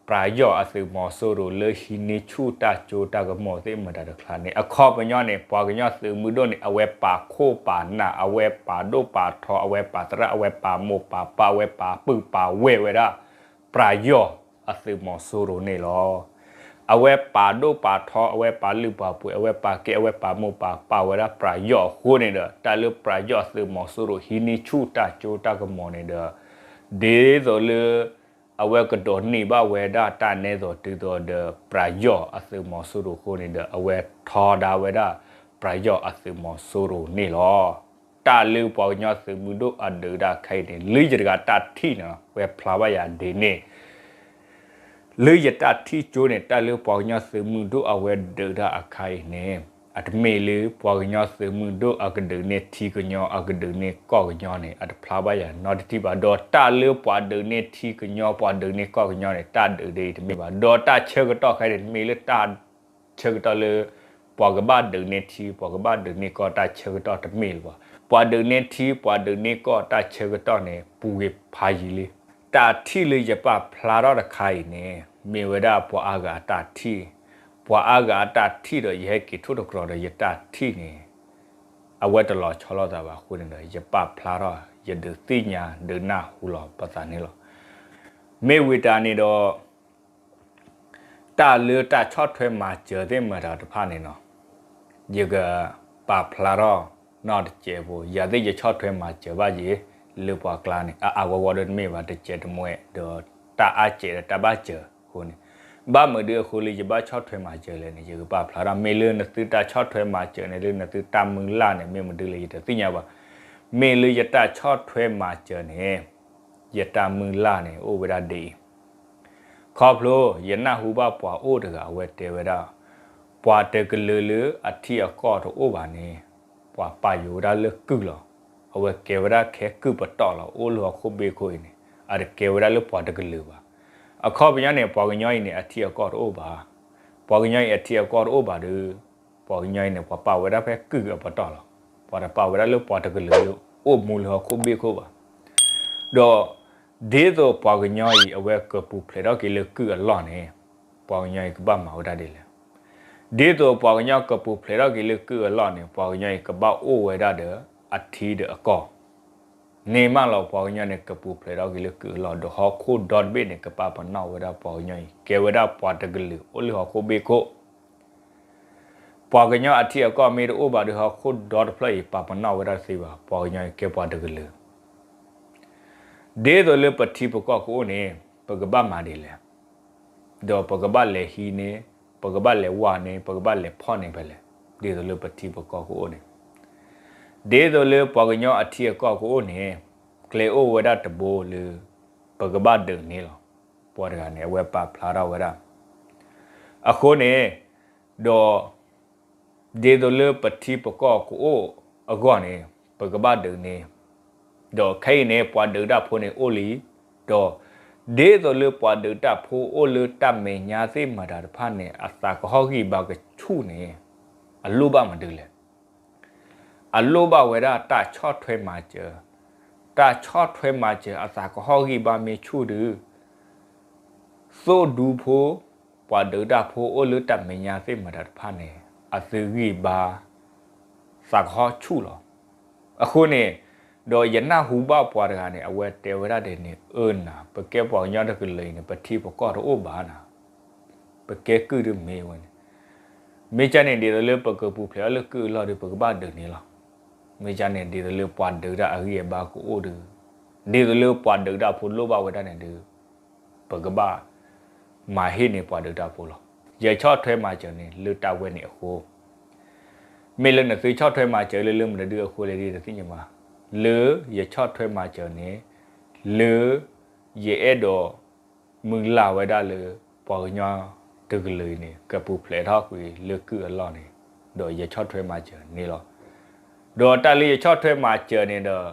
ပယီၤအသုးမီၤစိရိၤလၢဟံးန့ၢ်ဆူၣ်တၢ်ကၠိတၢ်ကမီၤသ့ၣ်မတၤတကျါန့ၣ် အခီပညီန့ၣ် ပှၤကညီသုးမုၢ်ဒိၣ်န့ၣ် အဝဲပာ်ခိၣ်ပာ်နၢ် အဝဲပာ်ဒိၣ်ပာ်ထီ အဝဲပာ်သရၣ် အဝဲပာ်မိၢ်ပာ်ပၢ် အဝဲပာ်ပုၢ်ပာ်ဝဲၢ်ဝဲဒၣ် ပယီၤအသုးမီၤစိရိၤန့ၣ်လီၤ. အဝဲပာ်ဒိၣ်ပာ်ထီ အဝဲပာ်လုၢ်ပာ်ပှ့ၤ အဝဲပာ်ကဲ အဝဲပာ်မိၢ်ပာ်ပၢ်ဝဲဒၣ်ပယီၤအဃိန့ၣ်ဒီး တၢ်လၢပယီၤအသုးမီၤစိရိၤဟံးန့ၢ်ဆူၣ်တၢ်ကၠိတၢ်ကမီၤန့ၣ်ဒီး ဒ်သိးလၢ အဝဲကဒိးန့ၢ်ဘၣ်ဝဲဒၣ်တၢ်နဲသိးတုၤသိးဒီး ပယီၤအသုးမီၤစိရိၤအဃိန့ၣ်ဒီး အဝဲထီဒါဝဲဒၣ် ပယီၤအသုးမီၤစိရိၤန့ၣ်လီၤ. တၢ်လၢပှၤကညီသုးမုၢ်ဒိၣ်အဒုးတၢ်ခဲအံၤန့ၣ် လၢယတဂၤတၢ်ထံၣ်န့ၣ်လီၤ ဝဲဖျါဘၣ်ယၤဒ်န့ၣ် လၢယတၢ်ထံၣ်ကၠိန့ၣ် တၢ်လၢပှၤကညီသုးမုၢ်ဒိၣ်အဝဲဒုးတၢ်အခါအံၤန့ၣ် အတမ့ၢ်လၢပှၤကညီသုးမုၢ်ဒိၣ်အကဒုးန့ၢ်ထံကညီ အကဒုးန့ၢ်ကီၢ်ကညီန့ၣ် အတဖျါဘၣ်ယၤနီတထံၣ်ဘၣ်. ဒီးတၢ်လၢပှၤဒုးန့ၢ်ထံကညီ ပှၤဒုးန့ၢ်ကီၢ်ကညီန့ၣ် တၢ်ဒုးဒ်အံၤတမ့ၢ်ဘၣ်. ဒီးတၢ်ဆၢကတီၢ်ခဲအံၤန့ၣ် တမ့ၢ်လၢတၢ်ဆၢကတီၢ်လၢ ပှၤကဘၣ်ဒုးန့ၢ်ထံ ပှၤကဘၣ်ဒုးန့ၢ်ကီၢ်တၢ်ဆၢကတီၢ်တမ့ၢ်လၢၤဘၣ်. ပှၤဒုးန့ၢ်ထံ ပှၤဒုးန့ၢ်ကီၢ်တၢ်ဆၢကတီၢ်န့ၣ် ပူၤကွံာ်ဖးယံၤလံ. တၢ်ထံၣ်လၢယပာ်ဖျါထီၣ်တခါအံၤန့ၣ် မ့ၢ်ဝဲဒၣ်ပှၤအါဂၤအတၢ်ထံၣ်, ပှၤအါဂၤအတၢ်ထံၣ်ဒီးယဟဲက့ၤထိၣ်သတြီၤဒီးယတၢ်ထံၣ်န့ၣ် အဝဲတလီၤဆီလိာ်သးဘၣ်အဃိန့ၣ်ဒီး ယပာ်ဖျါထီၣ် ယဒုးသ့ၣ်ညါဒုးနၢ်ဟူလီၤပသးန့ၣ်လီၤ. မ့ၢ်ဝံၤတၢ်န့ၣ်ဒီး တၢ်လၢတၢ်ဆီၣ်ထွဲမၤစၢၤသ့ၣ်မတၤတဖၣ်န့ၣ်လီၤ. ယကပာ်ဖျါထီၣ်နီၢ်တစဲးဖိ, ယၤသ့ၣ်ယဆီၣ်ထွဲမၤစၢၤဘၣ်ယဲ လၢပှၤကျါန့ၣ် အအါဂီၢ်ဂီၢ်ဒီးတမ့ၢ်ဘၣ် တစဲးတမှဲ ဒီးတၢ်အါစဲးဒီးတၢ်ဘၣ်စၢၤအဃိန့ၣ်, ဘၣ်မနုၤဒ်အဃိလၢယဘၣ်ဆီၣ်ထွဲမၤစၢၤလဲၣ်န့ၣ် ယကပာ်ဖျါထီၣ် မ့ၢ်လၢနသုတၢ်ဆီၣ်ထွဲမၤစၢၤန့ၣ် လၢနသုတၢ်မုၢ်လၢ်န့ၣ် မ့ၢ်မနုၤလၢယတသ့ၣ်ညါဘၣ်. မ့ၢ်လၢယတၢ်ဆီၣ်ထွဲမၤစၢၤန့ၣ် ယတၢ်မုၢ်လၢ်န့ၣ် အိၣ်ဝဲဒၣ်ဒ်အံၤ, ခီဖျိ ယနၢ်ဟူဘၣ်ပှၤအိၣ်တဂၤအဝဲတဲဝဲဒၣ်, ပှၤတကလုာ်လၢအထံအကီၢ်တအိၣ်ဘၣ်န့ၣ် ပှၤပာ်ယိၤဝဲဒၣ်လၢကုၢ်လီၤ. အဝဲကဲဝဲဒၣ်ခဲကုၢ်ပတီၢ်လီၤ. အိၣ်လၢဟီၣ်ခိၣ်ဘ့ၣ်ခိၣ်အံၤန့ၣ် အတကဲဝဲဒၣ်လၢပှၤတကလုာ်ဘၣ်. အခီပညီန့ၣ် ပှၤကညီအံၤန့ၣ် အထံအကီၢ်တအိၣ်ဘၣ်. ပှၤကညီအံၤအထံအကီၢ်တအိၣ်ဘၣ်ဒီး ပှၤကညီအံၤန့ၣ် ပှၤပာ်ဝဲဒၣ်ဖဲကုၢ်အပတီၢ်လီၤ. ပှၤတပာ်ဝဲဒၣ်လၢပှၤတကလုာ်လၢအိၣ်မူလၢဟီၣ်ခိၣ်ဘ့ၣ်ခိၣ်ဘၣ်. ဒီး ဒ်သိးပှၤကညီအံၤ အဝဲကပူၤဖျဲးထီၣ်က့ၤလၢကုၢ်အလီၢ်န့ၣ် ပှၤကညီအံၤကဘၣ်မၤဝဲဒၣ်ဒ်လဲၣ်. ဒ်သိးပှၤကညီကပူၤဖျဲးထီၣ်က့ၤလၢကုၢ်အလီၢ်န့ၣ် ပှၤကညီအံၤကဘၣ်အိၣ်ဝဲဒၣ်ဒီးအထံဒီးအကီၢ် န့ၣ်မးလီၤ. ပှၤကညီန့ၣ် ကပူၤဖျဲးထီၣ်က့ၤလၢကုၢ်အလီၢ် ဒီးဟီၣ်ခိၣ်ဒီတဘ့ၣ်န့ၣ် ကပာ်ပနီၣ်ဝဲဒၣ်ပှၤကညီအံၤ ကဲဝဲဒၣ်ပှၤတကလုာ်အိၣ်လၢဟီၣ်ခိၣ်ဘ့ၣ်ခိၣ်. ပှၤကညီအထံအကီၢ်မ့ၢ်တအိၣ်ဘၣ်ဒီး ဟီၣ်ခိၣ်ဒီတဖျၢၣ်အံၤ ပာ်ပနီၣ်ဝဲဒၣ်တသ့ဘၣ်. ပှၤကညီအံၤကဲပှၤတကလုာ် ဒ်သိးလၢပထံပကီၢ်ကအိၣ်န့ၣ် ပကဘၣ်မၤဒ်လဲၣ်. ဒီးပကဘၣ်လဲၤဟံးန့ၢ်, ပကဘၣ်လဲၤဝၢ်န့ၢ်, ပကဘၣ်လဲၤဖီၣ်န့ၢ်ဖဲလဲၣ်. ဒ်သိးလၢပထံပကီၢ်ကအိၣ်န့ၣ်, ဒ်သိးလၢပှၤကညီအထံအကီၢ်ကအိၣ်န့ၣ် ကျဲအိၣ်ဝဲဒၣ်တဘိလၢ ပကဘၣ်ဒုးန့ၢ်လီၤ. ပှၤတဂၤန့ၣ် အဝဲပာ်ဖျါထီၣ်ဝဲဒၣ် အဃိန့ၣ် ဒီး ဒ်သိးလၢပထံပကီၢ်ကအိၣ်အဂီၢ်န့ၣ် ပကဘၣ်ဒုးန့ၢ်, ဒီးခဲအံၤန့ၣ် ပှၤဒုးတၢ်ဖိန့ၣ်အိၣ်လံ, ဒီး ဒ်သိးလၢပှၤဒုးတၢ်ဖိအိၣ်လၢတၢ်မဲာ်ညါသ့ၣ်မတၤတဖၣ်န့ၣ် အသးကဟီၣ်ဂံၢ်ဘါကဆူၣ်န့ၣ် အလိၣ်ဘၣ်မနုၤလဲၣ်. အလိၣ်ဘၣ်ဝဲဒၣ်တၢ်ဆီၣ်ထွဲမၤစၢၤ, တၢ်ဆီၣ်ထွဲမၤစၢၤအသးကဟီၣ်ဂံၢ်ဘါမ့ၢ်ဆူၣ်ဒီး သိၣ်ဒူဖိ, ပှၤဒုးတၢ်ဖိအိၣ်လၢတၢ်မဲာ်ညါသ့ၣ်မတၤတဖၣ်န့ၣ် အသုဂံၢ်ဘါ သးကဟီၣ်ဆူၣ်လီၤ. အဃိန့ၣ် ဒီးယနၢ်ဟူဘၣ်ပှၤတဂၤန့ၣ် အဝဲတဲဝဲဒၣ်ဒ်န့ၣ် အၢနၤ ပကဲပှၤကညီတကလုာ်အံၤန့ၣ် ပထံပကီၢ်တအိၣ်ဘၣ်နၤ, ပကဲကုၢ်တမ့ၢ်ဝဲန့ၣ်, မ့ၢ်ကန့ၣ် ဒ်သိးလၢပကပူၤဖျဲးအီၤလၢကုၢ်အလီၢ်ဒီး ပကဘၣ်ဒုးန့ၢ်လီၤ. မ့ၢ်ကန့ၣ် ဒ်သိးလၢပှၤဒုးတၢ်အဂံၢ်အဘါကအိၣ်ဒီး, ဒ်သိးလၢပှၤဒုးတၢ်ဖိလိၣ်ဘၣ်ဝဲဒၣ်န့ၣ်ဒီး ပကဘၣ်မၤဟ့ၣ်န့ၢ်ပှၤဒုးတၢ်ဖိလီၤ. ယဆီၣ်ထွဲမၤစၢၤန့ၣ် လၢတၢ်ဝဲန့ၣ်အဃိ, မ့ၢ်လၢနသုဆီၣ်ထွဲမၤစၢၤလၢလၢမတၤဒုအဃိလဲၣ်ဒ်တသ့ၣ်ညါဘၣ်, လၢယဆီၣ်ထွဲမၤစၢၤန့ၣ် လၢ ယအဲၣ်ဒိး မုၢ်လၢ်ဝဲဒၣ်လၢ ပှၤကညီတကလုာ်အံၤန့ၣ် ကပူၤဖျဲးထီၣ်ကွံာ်လၢကုၢ်အလီၢ်န့ၣ်, ဒီးယဆီၣ်ထွဲမၤစၢၤန့ၣ်လီၤ. ဒီးတၢ်လၢယဆီၣ်ထွဲမၤစၢၤန့ၣ်ဒီး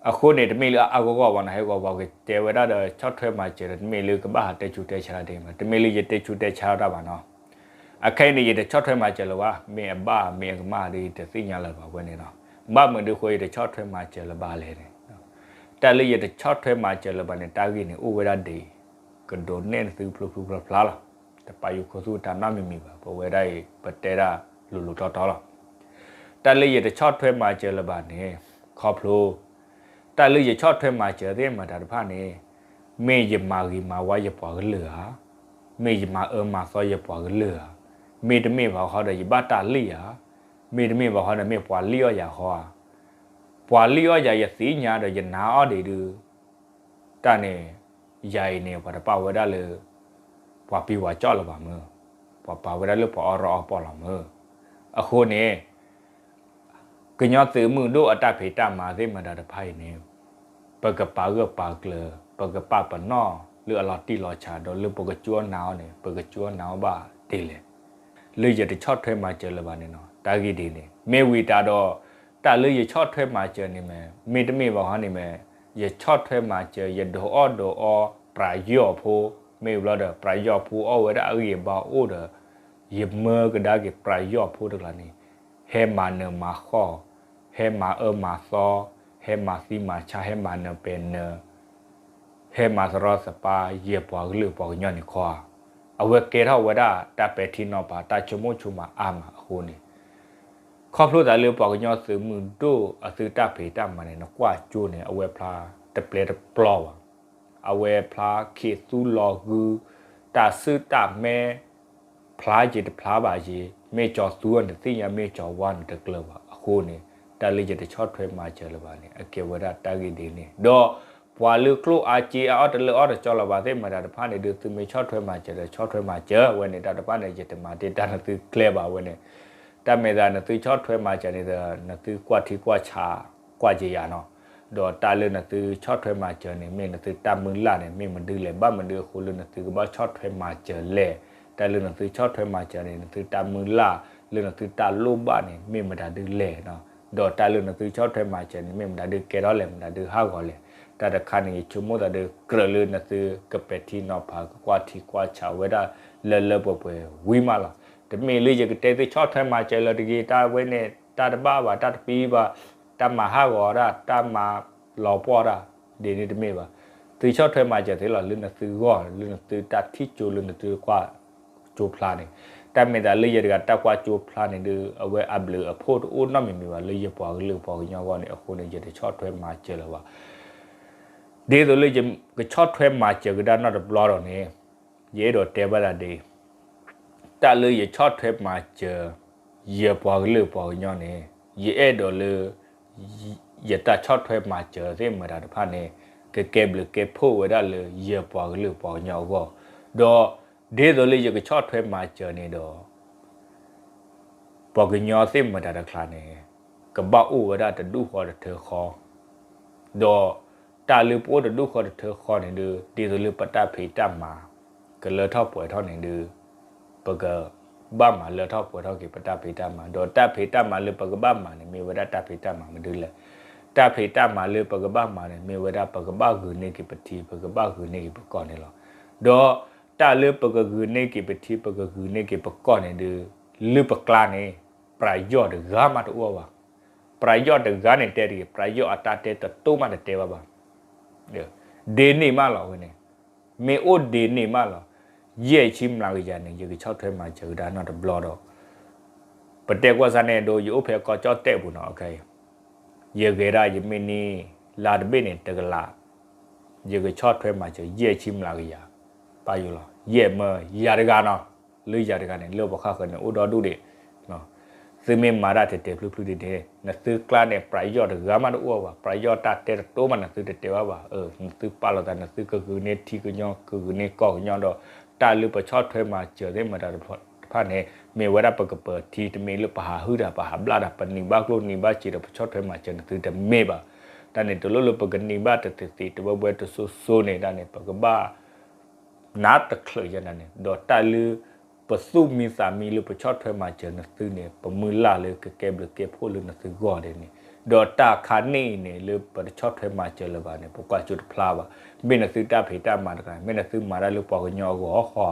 အဃိန့ၣ် တမ့ၢ်လၢအအါဂီၢ်ဂီၢ်ဘၣ်နီၤ ဟဲဂီၤပှၤကတဲဝဲဒၣ်ဒီးဆီၣ်ထွဲမၤစၢၤဒီး တမ့ၢ်လၢကဘၣ်ဟးတဲဆူးတဲဆါတၢ်ဒ်မး တမ့ၢ်လၢယတဲဆူးတဲဆါတၢ်ဘၣ်နီၤ. အခဲအံၤန့ၣ် ယတဆီၣ်ထွဲမၤစၢၤလၢၤဘၣ် မ့ၢ်အဘၣ်မ့ၢ်အကမၣ်ဒီး ယတသ့ၣ်ညါလၢၤဘၣ်ဝဲန့ၣ်နီၤ. ဘၣ်မနုၤအဃိယတဆီၣ်ထွဲမၤစၢၤလၢၤဘၣ်လဲၣ်န့ၣ် တၢ်လၢယတဆီၣ်ထွဲမၤစၢၤလၢၤဘၣ်န့ၣ် တၢ်ဂ့ၢ်န့ၣ် အိၣ်ဝဲဒၣ်ဒ်အံၤ, ကဒိးနဲၣ်နသုဖျိဖျိဖျါဖျါလီၤ. တပာ်ယိၤခိၣ်သူၣ်တၢ်နီတမံၤမံၤဘၣ် ပဝဲဒၣ်အံၤ ပတဲဒၣ်လိၤလိၤတီတီလီၤ. တၢ်လၢယတဆီၣ်ထွဲမၤစၢၤလၢၤဘၣ်န့ၣ် ခီဖျိ တၢ်လၢယဆီၣ်ထွဲမၤစၢၤသ့ၣ်မတၤတဖၣ်န့ၣ် မ့ၢ်ယမၤဂ့ၤမၤဝါယပှၤကလုာ်ဧါ, မ့ၢ်ယမၤအၢမၤသီယပှၤကလုာ်ဧါ, မ့တမ့ၢ်ဘၣ်ဃီဒီးယဘၣ်တၢ်လံၣ်ဧါ, မ့တမ့ၢ်ဘၣ်ဃီဒီးမ့ၢ်ပှၤလံၣ်အီၣ်ယၤဃီဧါ, ပှၤလံၣ်အီၣ်ယၤယသ့ၣ်ညါဒီးယနာ်အီၤဒံးဒုး တၢ်န့ၣ် ယၤအံၤန့ၣ် ပှၤတပာ်ဝဲဒၣ်လၢ ပှၤပံၤဝၤကၠီၣ်လၢၤဘၣ်မၢ်, ပှၤပာ်ဝဲဒၣ်လၢပှၤအီၣ်ရီအီၣ်ပီၣ်လီၤမၢ်. အဃိန့ၣ် ကညီသုးမုၢ်ဒိၣ်အတၢ်ဖံးတၢ်မၤသ့ၣ်မတၤတဖၣ်အံၤန့ၣ် ပကပာ်ဂၢၢ်ပာ်ကျၢၤ ပကပာ်ပနီၣ်လၢအလီၤတံၢ်လီၤဆဲး ဒီးလၢပကကၠိအနၢ်အီၤန့ၣ် ပကကၠိအနၢ်အီၤဘၣ်ဒ်လဲၣ်. လၢယတဆီၣ်ထွဲမၤစၢၤလၢၤဘၣ်န့ၣ်နီၤ တၢ်ဂ့ၢ်ဒ်န့ၣ် မ့ၢ်ဝံၤတၢ်ဒီး တၢ်လၢယဆီၣ်ထွဲမၤစၢၤန့ၣ်မ့ၢ် မ့တမ့ၢ်ဘၣ်ဟီန့ၣ်မ့ၢ် ယဆီၣ်ထွဲမၤစၢၤ ယဒုးအီၣ်ဒုးအီ ပယီၤဖိ မ့ၢ်ဘျီဒီး ပယီၤဖိအီၣ်ဝဲဒၣ်အဂံၢ်အဘါအိၣ်ဒီး ယမၢကဒါက့ၤပယီၤဖိတကျါန့ၣ် ဟဲမၤနၢၤမၤဃီၣ်, ဟဲမၤအၢမၤသီ, ဟဲမၤသံမၤဆါ ဟဲမၤနၢၤပဲာ်နၢၤ ဟဲမၤသရီသပၢ် ယပှၤကလုာ်ပှၤကညီန့ၣ်ခီဧါ. အဝဲကဲထီၣ်ဝဲဒၣ်တၢ်ပဲာ်ထံနီၤဖးတၢ်ဆိကမိၣ်ဆိကမးအါမးအဃိန့ၣ် ခီဖျိသးလၢပှၤကညီသုးမုၢ်ဒိၣ်အသုတၢ်ဖံးတၢ်မၤန့ၣ် နကွၢ်ကၠိန့ၣ် အဝဲဖျါတပျဲတပျီဘၣ်. အဝဲဖျါခ့သူလီၤဂု တၢ်စုၣ်တၢ်မဲ ဖျါက့ၤတဖျါဘၣ်က့ၤ မ့ၢ်ကၠီၤသူန့ၣ်သ့ၣ်ညါ မ့ၢ်ကၠီၤဝါန့ၣ်တကျၢၤဘၣ်. အဃိန့ၣ် တၢ်လၢယတဆီၣ်ထွဲမၤစၢၤလၢၤဘၣ်န့ၣ် အကဲဝဲဒၣ်တၢ်ဂ့ၢ်ဒ်န့ၣ် ဒီးပှၤလၢကျိၣ်အါစ့အါအီၣ်တလၢအီၣ်တကၠီလၢၤဘၣ်သ့ၣ်မတၤတဖၣ်န့ၣ်ဒုး သုမ့ၢ်ဆီၣ်ထွဲမၤစၢၤဒီး ဆီၣ်ထွဲမၤစၢၤဝဲန့ၣ် တၢ်တဖၣ်န့ၣ် ယတမၤတ့ၢ်တၢ်နသုကျဲဘၣ်ဝဲန့ၣ် တၢ်မဲာ်သးနသုဆီၣ်ထွဲမၤစၢၤန့ၣ်ဒီး နသုကွၢ်ထံကွၢ်ဆး ကွၢ်က့ၤယၤနီၤ. ဒီးတၢ်လၢနသုဆီၣ်ထွဲမၤစၢၤန့ၣ် မ့ၢ်နသုတၢ်မုၢ်လၢ်န့ၣ် မ့ၢ်မနုၤလဲၣ် ဘၣ်မနုၤအဃိလၢနသုကဘၣ်ဆီၣ်ထွဲမၤစၢၤလဲၣ်. တၢ်လၢနသုဆီၣ်ထွဲမၤစၢၤန့ၣ် နသုတၢ်မုၢ်လၢ် လၢနသုတၢ်လိၣ်ဘၣ်န့ၣ် မ့ၢ်မတၤဒုးလဲၣ်နီၤ. ဒီးတၢ်လၢနသုဆီၣ်ထွဲမၤစၢၤန့ၣ် မ့ၢ်မတၤဒုးကဲထီၣ်လဲၣ် မတၤဒုးဟးဂီၤလဲၣ်. တၢ်တခါန့ၣ် ယဆိကမိၣ်သးဒီး ကြၢးလၢနသုကပဲာ်ထံနီၤဖး ကကွၢ်ထံကွၢ်ဆးဝဲဒၣ်လၢလၢပှဲၤပှဲၤဝံၤမးလီၤ. တမ့ၢ်လၢယကတဲသုဆီၣ်ထွဲမၤစၢၤလၢၤတဂ့ၤ တၢ်ဝဲန့ၣ် တၢ်တဘၣ်ဘၣ် တၢ်တပံဘၣ် တၢ်မၤဟးဂီၤတၢ် တၢ်မၤလီၤပှီၢ်တၢ် ဒ်န့ၣ်တမ့ၢ်ဘၣ်. သုဆီၣ်ထွဲမၤစၢၤသ့လီၤ လၢနသုဂီၢ် လၢနသုတၢ်ထံၣ်ကၠိ လၢနသုကွၢ်ကၠိဖျါန့ၣ် တၢ်မ့ၢ်သးလၢယတဂၤတၢ်ကွၢ်ကၠိဖျါန့ၣ်ဒီး အဝဲအဘျုးအဖှိၣ်တအိၣ်နီတမံၤမံၤဘၣ် လၢယပှၤကလုာ်ပှၤကညီအဂီၢ်န့ၣ် အဃိန့ၣ် ယတဆီၣ်ထွဲမၤစၢၤလၢၤဘၣ်. ဒ်သိးလၢယကဆီၣ်ထွဲမၤစၢၤကဒါနီတဘျီဒီးန့ၣ် ယအဲၣ်ဒိးတဲဘၣ်သးဒ်အံၤ, တၢ်လၢယဆီၣ်ထွဲမၤစၢၤ ယပှၤကလုာ်ပှၤကညီန့ၣ် ယအဲၣ်ဒိးလၢ ယတၢ်ဆီၣ်ထွဲမၤစၢၤသ့ၣ်မတၤတဖၣ်န့ၣ် ကကဲဘျုးကဲဖှိၣ်ဝဲဒၣ်လၢယပှၤကလုာ်ပှၤကညီအဂီၢ်, ဒီးဒ်သိးလၢယကဆီၣ်ထွဲမၤစၢၤန့ၣ်ဒီး ပှၤကညီသ့ၣ်မတၤတကျါန့ၣ် ကဘၣ်အိၣ်ဝဲဒၣ်တဒူၣ်ဃီတထၢဃီ, ဒီးတၢ်လၢပအိၣ်တဒူၣ်ဃီတထၢဃီန့ၣ်ဒီး ဒ်သိးလၢပတၢ်ဖံးတၢ်မၤ ကလၢထီၣ်ပှဲၤထီၣ်န့ၣ်ဒီး ပကဘၣ်မၤလၢထီၣ်ပှဲၤထီၣ်က့ၤပတၢ်ဖံးတၢ်မၤ, ဒီးတၢ်ဖံးတၢ်မၤလၢပကဘၣ်မၤန့ၣ် မ့ၢ်ဝဲဒၣ်တၢ်ဖံးတၢ်မၤမနုၤလဲၣ်. တၢ်ဖံးတၢ်မၤလၢပကဘၣ်မၤန့ၣ် မ့ၢ်ဝဲဒၣ်ပကဘၣ်ဂုာ်န့ၢ်က့ၤပထံ ပကဘၣ်ဂုာ်န့ၢ်က့ၤပကီၢ်န့ၣ်လီၤ. ဒီးတၢ်လၢပကဂုာ်န့ၢ်က့ၤပထံ ပကဂုာ်န့ၢ်က့ၤပကီၢ်န့ၣ်ဒီး လၢပကျါန့ၣ် ပယီၤတဂၤမးတအိၣ်ဘၣ်. ပယီၤတဂၤန့ၣ်တဲတဂ့ၤ, ပယီၤအတၢ်တဲတတိၢ်မးတတဲဘၣ်ဘၣ်. ဒ်န့ၣ်မးလီၤဝဲန့ၣ်, မ့ၢ်အိၣ်ဒ်န့ၣ်မးလီၤ. ယဲၢ်ဆံမျးကယၤန့ၣ် ယကဆီၣ်ထွဲမၤစၢၤကဒါနီတဘျီဒီး ပတဲကွၢ်စၢ်န့ၣ်ဒီး ယအိၣ်ဖဲကီၢ်ကၠီၣ်တဲၣ်ပူၤနီၤ, ယဂဲၤဒၣ်ယမ့ၢ်န့ၢ် လါတဘ့ၣ်န့ၣ် တကလး, ယကဆီၣ်ထွဲမၤစၢၤ ယဲၢ်ဆံမျးကယၤ, ပာ်ယိၤလီၤ, ယဲၢ်မၢယၤတဂၤနီၤ, လၢယၤတဂၤန့ၣ် လၢပှၤဃၣ်ဃၢၤန့ၣ် အိၣ်ဒီဒူၣ်ဒံး သုမ့ၢ်မၤတၢ်တဲာ်တဲာ်ဖျုးဖျုးဒ်န့ၣ် နသုကျါန့ၣ် ပယီၤတဂၤမးတအိၣ်ဘၣ်, ပယီၤတၢ်တဲတတိၢ်မး နသုတတဲဘၣ်ဘၣ်. နသုပာ်လီၤသး နသုကဂုာ်န့ၢ်ထံကညီ ကဂုာ်န့ၢ်ကီၢ်ကညီဒီး တၢ်လၢပဆီၣ်ထွဲမၤစၢၤသ့ၣ်မတၤတဖၣ်န့ၣ် မ့ၢ်ဝဲဒၣ်ပကပၢၤထံ တမ့ၢ်လၢပဟးဟုၣ်တၢ် ပဟးဘျၣ်တၢ် ပနံၤဘၣ်ကျိၣ်နံၤဘၣ်စ့ဒီး ပဆီၣ်ထွဲမၤစၢၤနသုတမ့ၢ်ဘၣ်. တၢ်န့ၣ် တလိၣ်လၢပကနံၤဘၣ်တသ့ၣ်သ့ၣ် တဝဲဝဲတစိၤစိၤန့ၣ် တၢ်န့ၣ် ပကဘၣ် နးတချုးယဲန့ၣ် ဒီးတၢ်လၢ ပသူၣ်မံသးမံလၢပဆီၣ်ထွဲမၤစၢၤနသုန့ၣ် ပမုၢ်လၢ်လၢကကဲဘျုးကဲဖှိၣ်လၢနသုဂီၢ်ဒ်န့ၣ် ဒီးတၢ်ခါန့ၣ်အံၤန့ၣ် လၢပတဆီၣ်ထွဲမၤစၢၤလၢၤဘၣ်န့ၣ် ပကွၢ်စိတဖျါဘၣ်. မ့ၢ်နသုတၢ်ဖံးတၢ်မၤတဂၤ မ့ၢ်နသုမၤတၢ်လၢပှၤကညီအဂီၢ်ဃီဧါ,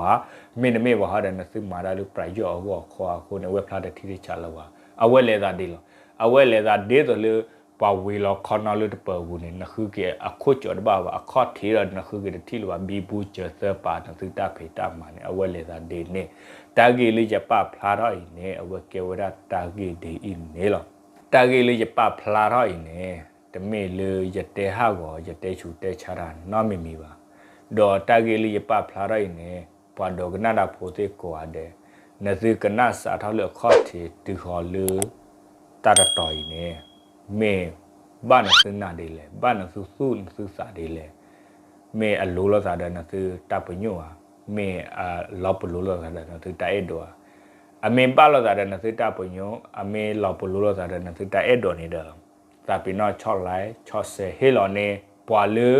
မ့တမ့ၢ်ဘၣ်ဟီဒီး နသုမၤတၢ်လၢပယီၤအဂီၢ်ဃီအဃိန့ၣ် အဝဲဖျါတထံၣ်တဆးလၢၤဘၣ်. အဝဲလဲၤသးဒ်လီၤ. အဝဲလဲၤသးဒ်သိးလၢ ပှၤဝံၤလီၤခီနီၤလၢတပၢၤပူၤန့ၣ် နဃုက့ၤအခိၣ်ကၠီတဘၣ်ဘၣ်, အခီၣ်ထံးဒီးနဃုက့ၤတထံၣ်လၢၤဘၣ်, ဘံဘူစၢၤသၢပာ်နသုတၢ်ဖံးတၢ်မၤန့ၣ် အဝဲလဲၤသးဒ်န့ၣ်. တၢ်ဂ့ၢ်လၢယပာ်ဖျါထီၣ်အံၤန့ၣ် အဝဲကဲဝဲဒၣ်တၢ်ဂ့ၢ်ဒ်အံၤန့ၣ်လီၤ. တၢ်ဂ့ၢ်လၢယပာ်ဖျါထီၣ်အံၤန့ၣ် တမ့ၢ်လၢယတဲဟးဂီၤ ယတဲဆူးတဲဆါတၢ်နီတမံၤမံၤဘၣ်. ဒီးတၢ်ဂ့ၢ်လၢယပာ်ဖျါထီၣ်အံၤန့ၣ် ပှၤဒိကနၣ်တၢ်ဖိသ့ၣ်ကိးဂၤဒဲး, နသုကနၣ်စးထီၣ်လၢအခီၣ်ထံးတုၤဃီၤလၢ တၢ်တတီၤအံၤန့ၣ် မ့ၢ်ဘၣ်နသုနာ်ဒ်လဲၣ်, ဘၣ်နသုသူၣ်နသုသးဒ်လဲၣ်, မ့ၢ်အလိၤလိာ်သးဒီးနသုတၢ်ပညိၣ်ဧါ, မ့ၢ်အလီၤပလိာ်လိာ်သးဒီးနသုတၢ်အဲၣ်ဒိးဧါ. အမ့ၢ်ဘၣ်လိာ်သးဒီးနသုတၢ်ပညိၣ်, အမ့ၢ်လီၤပလိာ်လိာ်သးဒီးနသုတၢ်အဲၣ်ဒိးန့ၣ်ဒီး သးပ့ၤနီၣ်ဆီၣ် like ဆီၣ် share ဟ့ၣ်လီၤန့ၢ် ပှၤလၢ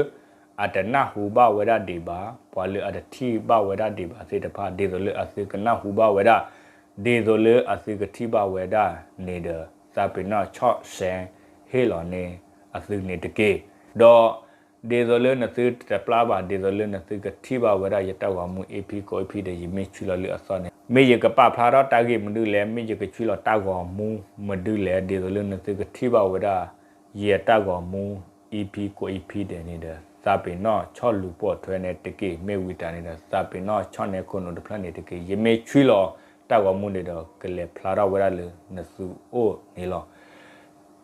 အတနၢ်ဟူဘၣ်ဝဲဒၣ်ဒံးဘၣ်, ပှၤလၢအတထံၣ်ဘၣ်ဝဲဒၣ်ဒံးဘၣ်သ့ၣ်တဖၣ် ဒ်သိးလၢအသုကနၢ်ဟူဘၣ်ဝဲဒၣ်, ဒ်သိးလၢအသုကထံၣ်ဘၣ်ဝဲဒၣ်န့ၣ်ဒီး သးပ့ၤနီၣ်ဆီၣ် share ဟ့ၣ်လီၤန့ၢ်အသုန့ၣ်တက့ၢ်. ဒီး ဒ်သိးလၢနသုတပျၢ်ဘၣ်, ဒ်သိးလၢနသုကထံၣ်ဘၣ်ဝဲဒၣ်ယတၢ်ဂီၤမူ EP ကိး EP ဒီး ယမ့ၢ်ဆွံလီၤလၢအသီန့ၣ် မ့ၢ်ယကပာ်ဖျါထီၣ်တၢ်ဂ့ၢ်မနုၤလဲၣ်, မ့ၢ်ယကဆွံလီၤတၢ်ဂီၤမူမနုၤလဲၣ်, ဒ်သိးလၢနသုကထံၣ်ဘၣ်ဝဲဒၣ် ယတၢ်ဂီၤမူ EP ကိး EP ဒီးန့ၣ်ဒီး သးပ့ၤနီၣ်ဆီၣ်လူၤပိာ်ထွဲန့ၣ်တက့ၢ်. မ့ၢ်ဝံၤတၢ်န့ၣ်ဒီး သးပ့ၤနီၣ်ဆီၣ်နဲခိၣ်နူာ်တဖျၢၣ်န့ၣ်တက့ၢ်. ယမ့ၢ်ဆွံလီၤတၢ်ဂီၤမူန့ၣ်ဒီး ကလဲၤဖျါထီၣ်ဝဲဒၣ်လၢနသုအိၣ်န့ၣ်လီၤ.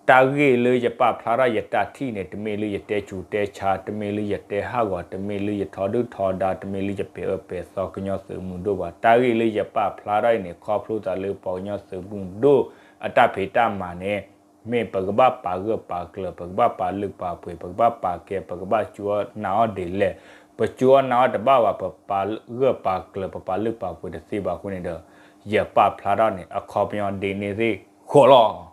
တၢ်ဂ့ၢ်လၢယပာ်ဖျါထီၣ်ယတၢ်ထံၣ်န့ၣ် တမ့ၢ်လၢယတဲဆူးတဲဆါ, တမ့ၢ်လၢယတဲဟးဂီၤ, တမ့ၢ်လၢယထီဒုၣ်ထီဒါ, တမ့ၢ်လၢယပဲာ်အၢပဲာ်သီကညီသုးမုၢ်ဒိၣ်ဘၣ်. တၢ်ဂ့ၢ်လၢယပာ်ဖျါထီၣ်အံၤန့ၣ် ခီဖျိသးလၢပှၤကညီသုးမုၢ်ဒိၣ်အတၢ်ဖံးတၢ်မၤန့ၣ် မ့ၢ်ပကဘၣ်ပာ်ဂၢၢ်ပာ်ကျၢၤ, ပကဘၣ်ပာ်လုၢ်ပာ်ပှ့ၤ, ပကဘၣ်ပာ်ကဲ, ပကဘၣ်စူအီၣ်နာ်အီၣ်ဒ်လဲၣ်, ပစူအီၣ်နာ်အီၣ်တဘၣ်ဘၣ်, ပပာ်ဂၢၢ်ပာ်ကျၢၤ, ပပာ်လုၢ်ပာ်ပှ့ၤတသ့ဘၣ်အဃိန့ၣ်ဒီး ယပာ်ဖျါထီၣ်န့ၣ် အခီပညီဒ်န့ၣ်သ့ၣ်ဃီလီၤ.